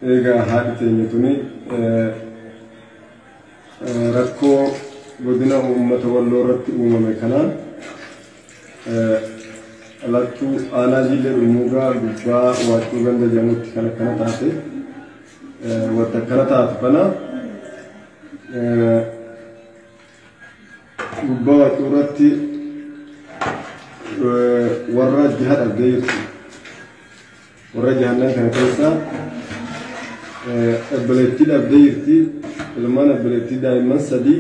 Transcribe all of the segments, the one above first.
Egaa haadhi teenya tuni rakkoo godina uummata Walloo irratti uumame kanaan dhalattuu aanaa Jiillee Dhummuugaa gubbaa Waaccuu ganda jedhamutti kan akkana taate, wanta akkana taatu kana gubbaa Waaccuu irratti warra jiha dhabdee jirti. Warra jahannan kana keessaa obboleettii dhabdee jirti. Ilmaan obboleettii daa'imman 3,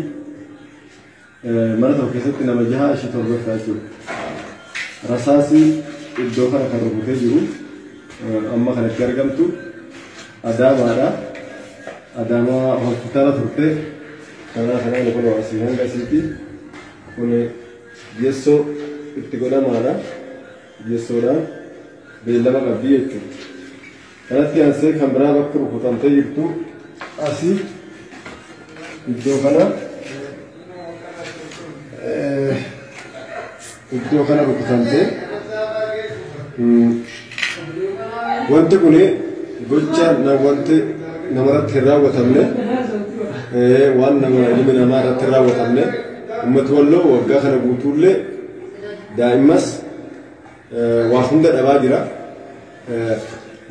mana tokko keessatti nama jaha, ishii torbaffaa jechuudha. Rasaasni iddoo kana kan rukutee jiru amma kanatti argamtu Adaamaadha. Adaamaa hospitaala turte. Kanaa kanaan kun asii hanga asiiti. Kun geessoo itti godhamaadha. Geessoodhaan beellama qabdi jechuudha. Kanatti aansee kan biraa bakka rukutamtee jirtu asii iddoo kana, iddoo kana rukutamtee. Wanti kun gocha wanti namarratti hin raawwatamne, waan nama ilmi namaa irratti hin raawwatamne. Uummati Walloo waggaa kana guutuullee daa'immas waa hunda dhabaa jira.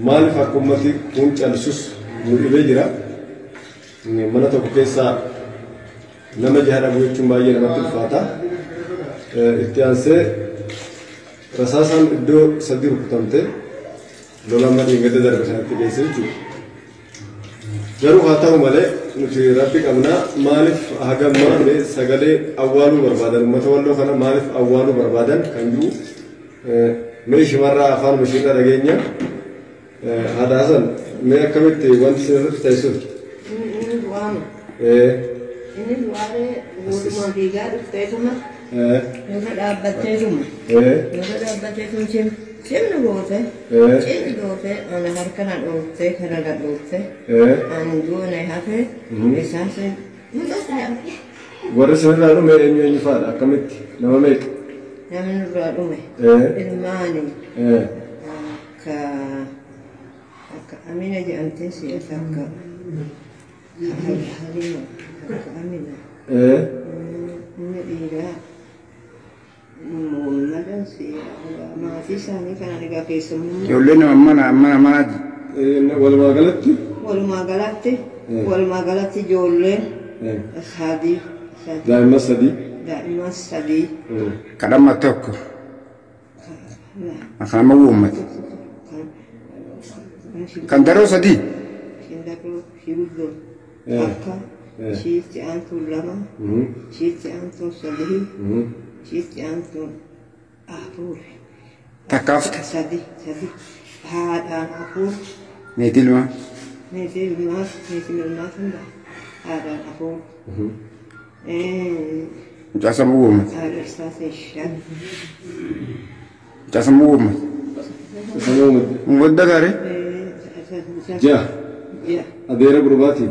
Maaliif akka uummati kun callisus nu dhibee jira. Mana tokko keessaa nama jaha dhabuu jechuun baay'ee namatti ulfaata. Itti aansee rasaasaan iddoo 3 rukutamte, lola amma dheengadda darbe kanatti geesse jechuudha. Garuu haa ta'u malee nuti Rabbi qabna. Maaliif haga ammaa mee sagalee awwaaluu barbaadan, uummata Walloo kana maaliif awwaaluu barbaadan kan jiru mee ishimarraa afaan ishiirraa dhageenya. Haadha Hasan, mee akkamitti wanti isin irratti ta'e sun? Inni du'aama. Inni du'aaree walumaan fiigaa dhufteetuma irra dhaabbatteetuma irra dhaabbatteetuma cim cimni goote, cimni goote, ana harka na dhooftee, kana na dhooftee, ani du'ane hafe isaan sin mucaa. Warri isinirraa dhume eenyu eenyu fa'aadha? Akkamitti? Nama meeqa? Namni nurraa dhume ilmaani akka akka Amina jedhamtee si'a takka, Halima akka Amina, inni dhiiraa Muhammadan maatii isaanii kana egaa keessummaa. Ijoollee nama mana mana manaati. Walumaa galatti? Walumaa galatti, walumaa galatti ijoolleen 3. Daa'imman 3. Daa'imman 3. Kadhamma tokko. Kan amma uummate. Kan daroo 3. Ishiin daroo, ishii guddoo takka, ishiitti aantuun 2, ishiitti aantuun 3, ishiitti aantuun 4. Takkaafte. 3, 3, haadhaan 4. Niitii ilmaa. Niitii ilmaa, niitii ilmaa hunda haadhaan 4. Mucaa sammuu uummate. Haadha isaas 5. Mucaa sammuu uummate. Sammuu uummate. Wadda gaarii. 6. Adeera gurbaati.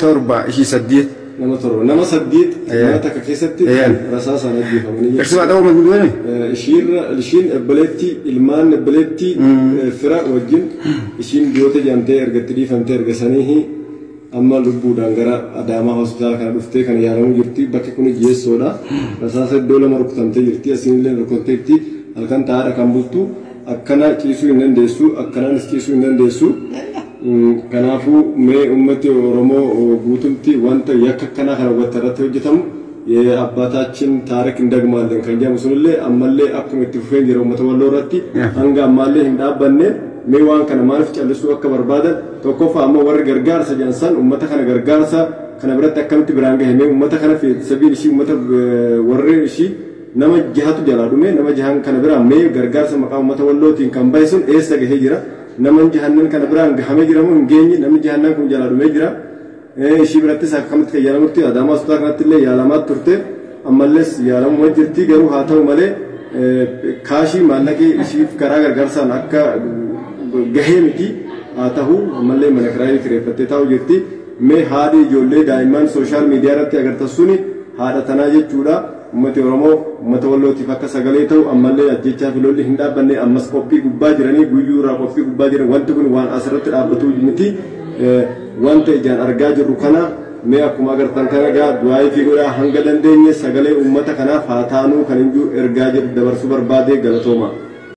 7, ishii 8. Nama 7. Nama 8 mana takka keessatti rasaasaan ajjeefamanii jiru. Ersii baadhaa uummate duwwani. Ishiirra ishiin ebbaleetti, ilmaan ebbaleetti fira wajjin ishiin biyyoota jedhamtee erga itti dhiifamtee, erga sanii amma lubbuudhaan gara Adaamaa hospitaala kana dhuftee kan yaalamuu jirti. Bakki kun jeessoodha. Rasaasa iddoo 2 rukutamtee jirti. Asiinillee rukutamteetti. Halkan taa'aadha kan bultu. Akkana ciisuu hin dandeessu. Akkanaanis ciisuu hin dandeessu. Kanaafuu mee uummati Oromoo guutumti wanta yakka akkanaa kana wanta irratti hojjetamu የአባታችን ታሪክ እንደግማለን kan jedhamu sunillee ammallee akkuma itti fufeen jira. Uummata Walloo irratti hanga ammaallee hin dhaabbanne. Mee waan kana maaliif callisuu akka barbaadan, tokkoffaa ammoo warri gargaarsa jedhan san uummata kana gargaarsa kana biratti akkamitti biraan gahe? Mee uummata kana sabiin ishii, uummata warri ishii nama jahatu jalaa dhume, nama jahan kana biraan mee gargaarsa maqaa uummata Wallootiin kan bahe sun eessa gahee jira? Nama jahannan kana biraan gahamee jira moo hin geenye? Namni jahannan kun jalaa dhumee jira. Ishii birattis akkamitti kan yaalamutti Adaamaa hospitaala kanatti illee yaalamaa turte, ammallees yaalamuma jirti. Garuu haa ta'u malee kaashii maallaqii ishiif karaa gargaarsaan akka gahee miti. Haa ta'u ammallee mana kiraayii kireeffattee taa'u jirti. Mee haadhi ijoollee daa'imman social media irratti agartan suni haadha tanaa jechuudha. Uummati Oromoo uummata Wallootiif akka sagalee ta'u, ammallee ajjechaa fi lolli hin dhaabbanne, ammas qophii gubbaa jiranii, guyyuu irraa qophii gubbaa jiran. Wanti kun waan asirratti dhaabbatu miti. Wanta ijaan argaa jirru kana mee akkuma agartan kana gaa du'aayii fi godhaa, hanga dandeenye sagalee uummata kanaaf haa taanuu kan hin jiru ergaa jedhu dabarsuu barbaade. Galatooma.